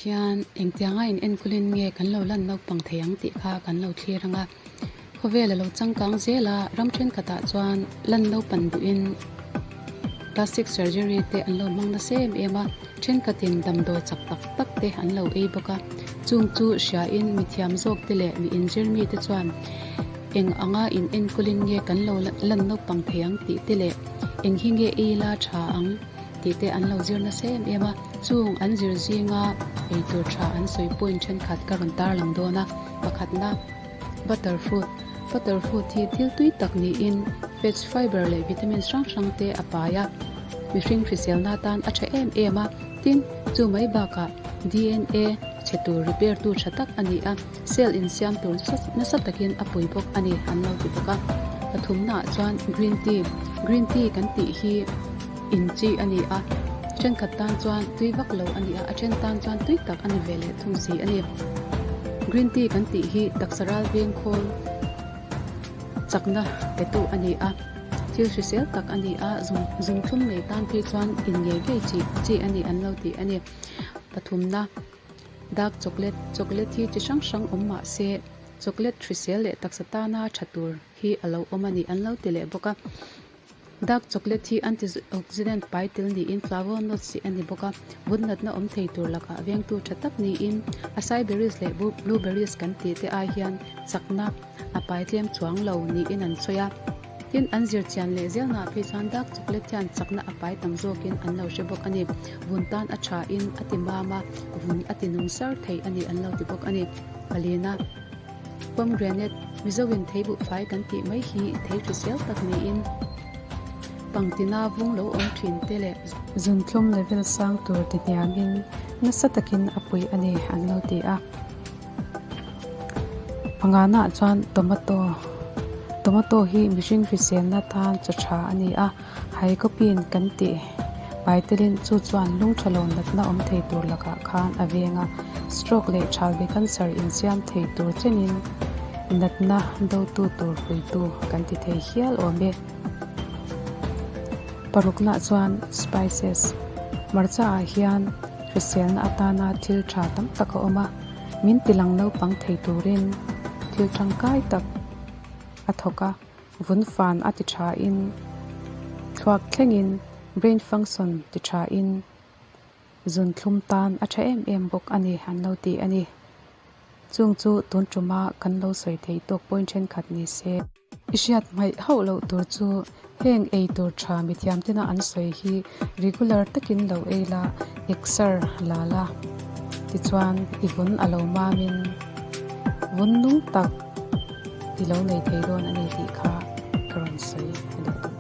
hian engtianga in enkulin nge kan lo lan naupang thei ang tih kha kan lo thlir ang a. Khawvel a lo changkang zel a, ram thenkhatah chuan lan naupan duhin plastic surgery te an lo hmang nasa em em a, thenkhatin damdawi chak tak tak te an lo ei bawk a. Chung chu hriain mithiam zawk te leh mi inzir mite chuan eng anga in enkulin nge kan lo lan naupang thei ang tih te leh eng hi nge ei la tha ang tih te an lo zir nasa em em a, chung an zir zinga eitur tha an sawi point thenkhat ka rawn tarlang dawn a, pakhatna butter fruit, butter fruit hi thil tui tak niin fats, fiber leh vitamins hrang hrang te a pai a, mihring hriselna atan a tha em em a, tin chu mai bakah dna chhe tur repair tu tha tak a ni a, cell insiam tur nasa takin a pui bawk a ni an lo ti bawk a. Pathumnaah chuan green tea, green tea kan tih hi in chi a ni a, thenkhat tan chuan tui vak lo a ni a, a then tan chuan tui tak a ni ve leh thung si a ni. Green tea kan tih hi taksa ral veng khawl chakna petu a ni a, thil hrisel tak a ni a, zung zungthlum nei tan phei chuan in ngei ngei chi chi a ni an lo ti a ni. Pathumna dark chocolate, chocolate hi chi hrang hrang awm mah se chocolate hrisel leh taksa tana tha tur hi a lo awm a ni an lo ti leh bawk a. Dark chocolate hi antioxidant pai tel niin flavonoids hi a ni bawk a, vun natna awm thei tur lakah vengtu tha tak niin acai berries leh blueberries kan tih te ai hian chakna a pai tlem chuang lo niin an sawi a. Tin, an zir chian leh zelnaah phei chuan dark chocolate hian chakna a pai tam zawkin an lo hre bawk a ni. Vun tan a thain a ti mam a, vun a ti nung sar thei a ni an lo ti bawk a ni. Palina. Pomegranate, Mizoin thei buhfai kan tih mai hi thei hrisel tak niin pangtina vung lo awm thin te leh zunthlum level sang tur ti hniamin nasa takin a puih a ni an lo ti a. Pangana chuan tomato, Tomato hi mihring hriselna tan chaw tha a ni a, haikawpin kan tih pai telin chu chuan lung tha lo natna awm thei tur lakah khan a veng a, stroke leh thalbe cancer insiam thei tur chenin natna dotu tur puitu kan ti thei hial awm e. Parukna chuan spices, hmarcha ah hian hriselna atana thil tha tam tak a awm a, min tilang naupang thei turin thil tangkai tak a thawk a, vun fan a ti thain thluak thlengin brain function ti thain zun thlum tan a tha em em bawk a ni an lo ti a ni. Chung chu tun tuma kan lo sawi thei tawk point thenkhat ni se. I hriat hmaih hauh loh tur chu heng ei tur tha mithiam tena an sawi hi regular takin lo ei la, exer la la. Tichuan i vun a lo mamin vun nung tak i lo nei thei dawn a ni tih kha ka rawn sawi leh duh.